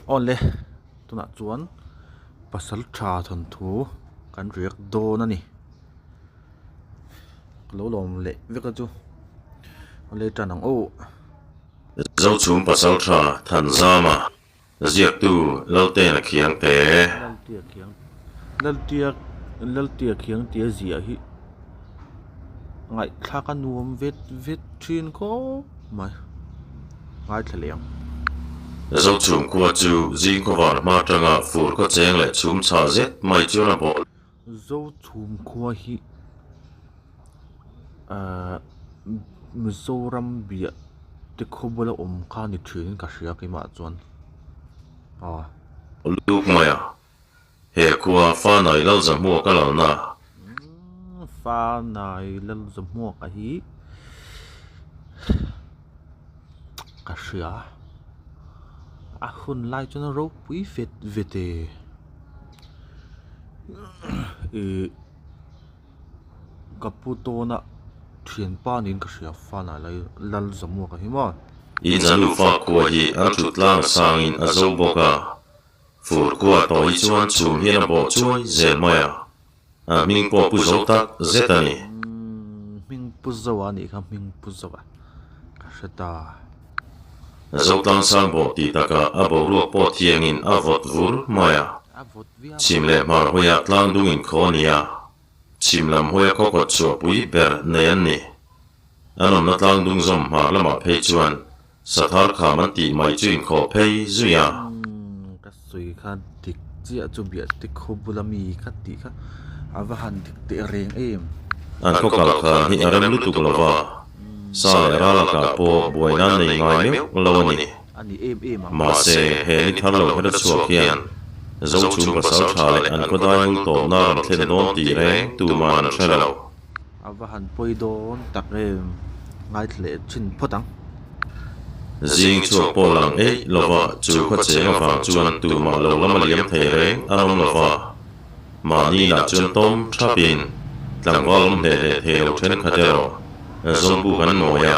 Awle, tunah chuan Pasaltha thawnthu kan riak dawn a ni. Ka lo lawm leh vek a chu. Awle tan ang aw. Zochhum Pasaltha Thanzama ziaktu Laltena Khiangte. Laltia Khiang Laltia Laltia Khiangte ziah hi ngaihthlak a nuam vet vet thin khawp mai. Ngaithla leh ang. Zochhum khua chu zing khawvar hma atanga fur khaw cheng leh chhum chhah zet mai chuan a bawh. Zochhum khua hi ahh Mizoram biah te khaw bula awm kha ni thin ka hria keimah chuan aw. Luk mai a, he khua Fanai Lalzahmuaka lalna. Fanai Lalzahmuaka hi ka hria a hun lai chuan a ropui vet vet e ih ka pu tawna thianpa niin ka hria fanai lai Lalzahmuaka hi maw. In an nufa khua hi an thut tlang a sangin a zo bawk a, fur khua tawh hi chuan chhum hian a bawh chuai zel mai a. A hming pawh pu zo tak zet a ni. Hming pu zo a nih kha hming pu zo a ka hre ta. Zotlangsang bawh tih takah a boruak pawh thiangin a vawt vur mai a. Chhim leh hmar hawiah tlang dung inkhaw a ni a, chhim lam hawia khaw kawt chhuahpui ber nei an ni. An awmna tlang dung zawm hmar lamah phei chuan Sathar kham an tih mai chu inkhawh phei zui a. Ka sawi kha dik chiah chu biah te khaw bula mi kha tih kha a va han dik teh reng em. An khaw kal khan hi a rem lutuk lo va, sa leh ral lakah pawh buaina an nei ngai meuh lo a ni. A ni em em ang. Mahse, he ni thar lo hera chhuak hian Zochhum pasal tha leh an khaw dai ngul tawpna rawn thlen dawn tih reng tuman an hre lo. A va han pawi dawn tak em, ngaithla leh thin phawt ang. Zing chhuak pawh lang eih lova chu khaw cheng avang chuan tumah lo lama liam thei reng an awm lova, mahni lah chuan tawm thapin tlangval awm hle hle thei lo thenkhat erawh zawlbuk an mawi a.